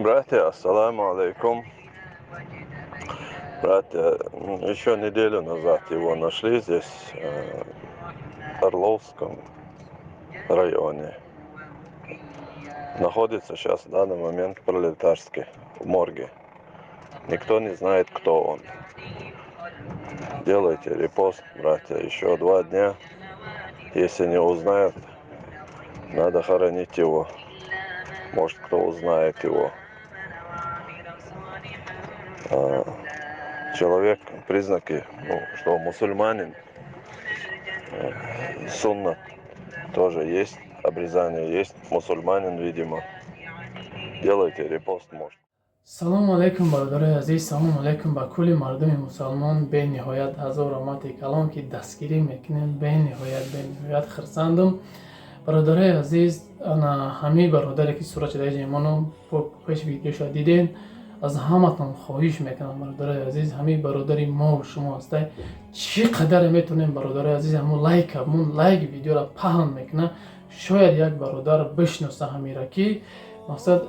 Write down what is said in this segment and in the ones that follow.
Братья, ассаламу алейкум. Братья, еще неделю назад его нашли здесь, в Орловском районе. Находится сейчас в данный момент в Пролетарске, в морге. Никто не знает, кто он. Делайте репост, братья, еще 2 дня. Если не узнают, надо хоронить его. Может, кто узнает его. Человек, признаки, ну, что мусульманин, сунна тоже есть, обрезание есть, мусульманин, видимо. Делайте репост, может. Салому алайкум, бародарои азиз, салому алайкум ба кулли мардуми мусалмон. Бениҳоят ҳазор раҳмати калон, ки дастгирӣ мекунем. Бениҳоят, бениҳоят хурсандум, бародарои азиз. Ана ҳамаи бародаре, ки сурат шуда ҷемоно пеш видеоша дидем, аз ҳаматон хоҳиш мекунам, бародарои азиз, ҳамаи бародари мо шумо ҳастай, чӣ қадаре метавонем, бародарои азиз, ҳамун лайк, ҳамун лайк видеоро паҳн мекунад. Шояд як бародар бишноса ҳамира, ки мақсад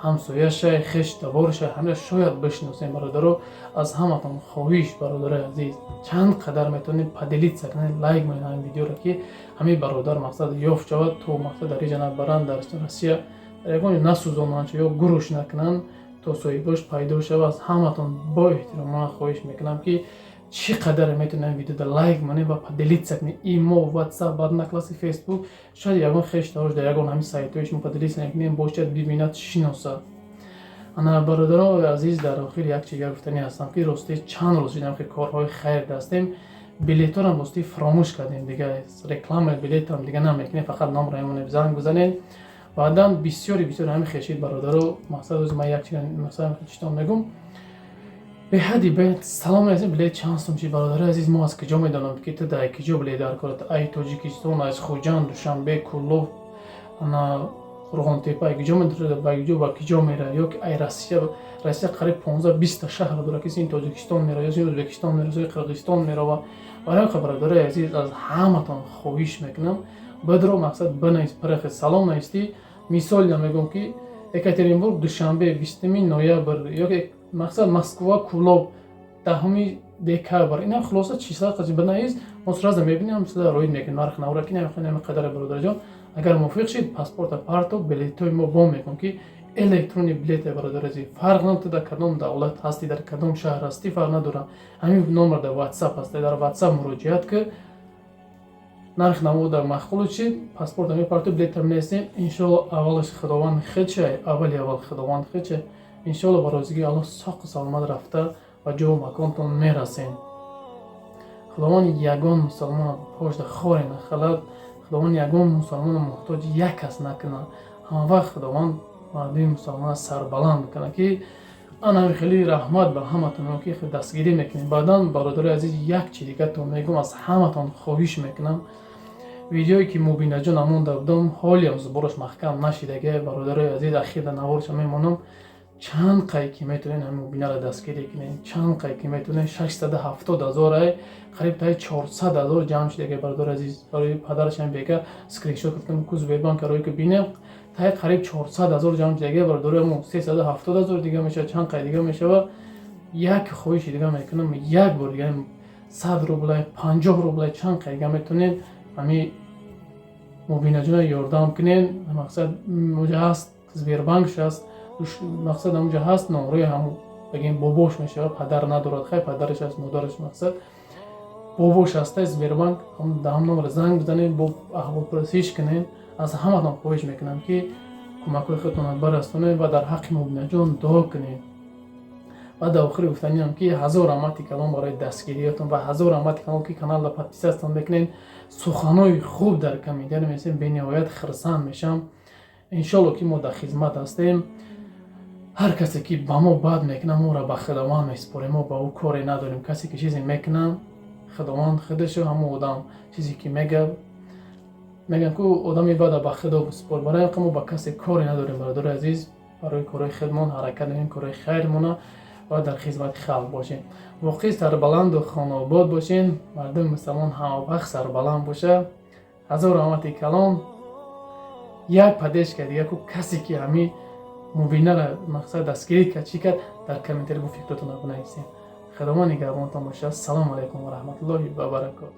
ҳамсояшай, хеш таборшай, ҳамира шояд бишносем. Бародаро, аз ҳаматон хоҳиш, бародарои азиз, чанд қадар метавонед, поделиться кунед, лайк монед ҳамин видеоро, ки ҳамин бародар мақсад ёфт шавад, то мақсад дар иҷа набаранд, дар Россия дар ягон насӯзонанд ё гуруш накунанд, то соҳибош пайдо шавад. Аз ҳаматон бо эҳтиромона хоҳиш мекунам, ки чӣ қадаре метавонем, видеода лайк монед ва поделиться кунед. Имо, Ватсап, Одноклассники, Фейсбук, шояд ягон хеш табош дар ягон ҳамин сайтҳои шумо поделиться мекунем, бошад, бибинад, шиносад. Ана, бародарои азиз, дар охир як чизга гуфтанӣ ҳастам, ки рости чанд рӯз шудам, ки корҳои хайр дастем, билетҳоро рости фаромӯш кардем. Дига рекламаи билетам дига намекунем, фақат номро мемонем, занг бизанед. Баъдан бисёри бисёри ҳамин хешид, бародаро, мақсад ози ман як чи масалан читон мегум, беҳади бе салом азиз, билет чанд сум чи? Бародари азиз, мо аз куҷо медонам, ки ту дар куҷо билет дар корат? Ай Тоҷикистон, аз Хуҷанд, Душанбе, Куллоб, ана Қурғонтепа, ай куҷо медонад, ба куҷо, ба куҷо мера? Ё ки ай Россия. Россия қариб 15-20-та шаҳр дорад, ки ин Тоҷикистон мера ё Ӯзбекистон мера ё Қирғизистон мерава. Барои ҳамин, бародари азиз, аз ҳаматон хоҳиш мекунам, бадро мақсад бинавис, прихе салом навистӣ. Мисол мегӯм, ки Екатеринбург, Душанбе, 20 ноябр, ё мақсад Москва, Кулоб, 10 декабр. Ина хулоса числа қази бинавис, мо сразу мебинем, роид мекунем нарх навра, ки намехоҳем қадаре. Бародарҷон, агар мувофиқ шид, паспорта парто, билетҳои мо бо мекун, ки электронный билете. Бародари азиз, фарқ надорад, дар кадом давлат ҳастӣ, дар кадом шаҳр ҳастӣ, фарқ надорад. Ҳамин номер дар Ватсап ҳаст, дар Ватсап муроҷиат ки нарх наво дар маъқул шид, паспорта мепарту, билета менависем. Иншоалло, аввалаш Худованд хечай, аввали аввал Худованд хечай. Иншоалло, ба розигии Аллоҳ соқу саломат рафта ба ҷову маконтон мерасем. Худованд ягон мусалмона пошта хоре нахалад, Худованд ягон мусалмона муҳтоҷи як кас накунад. Ҳамавақт Худованд мардуми мусалмона сарбаланд бикунад, ки ана хеле раҳмат ба ҳаматон, ки дастгирӣ мекунед. Баъдан, бародарои азиз, як чи дигатон мегӯм, аз ҳаматон хоҳиш мекунам, видеое ки Мубинаҷон амонда будам, ҳолиам зубораш маҳкам нашидаге. Бародарои азиз, ахирда наворша мемонам. Чанд қай ки метавонед, ҳамин Мубинаро дастгирӣ кунед, чанд қай ки метавонед. 670 000 ай, қариб таи 400 000 ҷамъ шидаге. Бародари азиз, барои падарашам бега скриншот гуфтам, ку Сбербанк рое ки бинем, таи қариб 400 000 ҷамъ шидаге. Бародари мо, 370 000 дига мешавад, чанд қай дига мешавад. Як хоҳиши дига мекунам, як бор дига 100 рублай, 50 рублай, чанд қай дига метавонед, ҳамин Мубинаҷона ёрдам кунед. Мақсад муҷа ҳаст, Сбербанкш ҳаст, мақсад ҳамуҷа ҳаст, номрои ҳамун бигем бобош мешавад, падар надорад, хай падараш аст, модараш, мақсад бобош ҳаста. Сбербанк дар ҳам номер занг бизанед, бо аҳволпурсиш кунед. Аз ҳаматон хоҳиш мекунам, ки кӯмакҳои худтонро барасонед ва дар ҳаққи Мубинаҷон дуо кунед. Ва дар охири гуфтаниам, ки ҳазор раҳмати калон барои дастгириятон ва ҳазор раҳмати калон, ки каналро подписаться мекунед, суханҳои хуб дар комментария менависед. Бениҳоят хурсанд мешавам. Иншолло, ки мо дар хизмат ҳастем. Ҳар касе ки ба мо бад мекунад, моро ба Худованд месупорем, мо ба ӯ коре надорем. Касе ки чизе мекунад, Худованд худашо ҳамон одам чизе ки мега, мегӯям ку одами бада ба Худо бисупор. Барои ин мо ба касе коре надорем, бародари азиз. Барои корҳои худмон ҳаракат мекунем, корҳои хайрмона ва дар хизмати халқ бошем. Воқеъ сарбаланду хонаобод бошем. Мардуми мусалмон ҳамавақт сарбаланд боша. Ҳазор раҳмати калон. Як поддержка дига ку, касе ки ҳамин Мубинара мақсад дастгирӣ кард, чӣ кард? Дар комментари бо фикротонро бинависем. Худованд нигаҳбонтон бошад. Ассалому алайкум ва раҳматуллоҳи ва баракоту.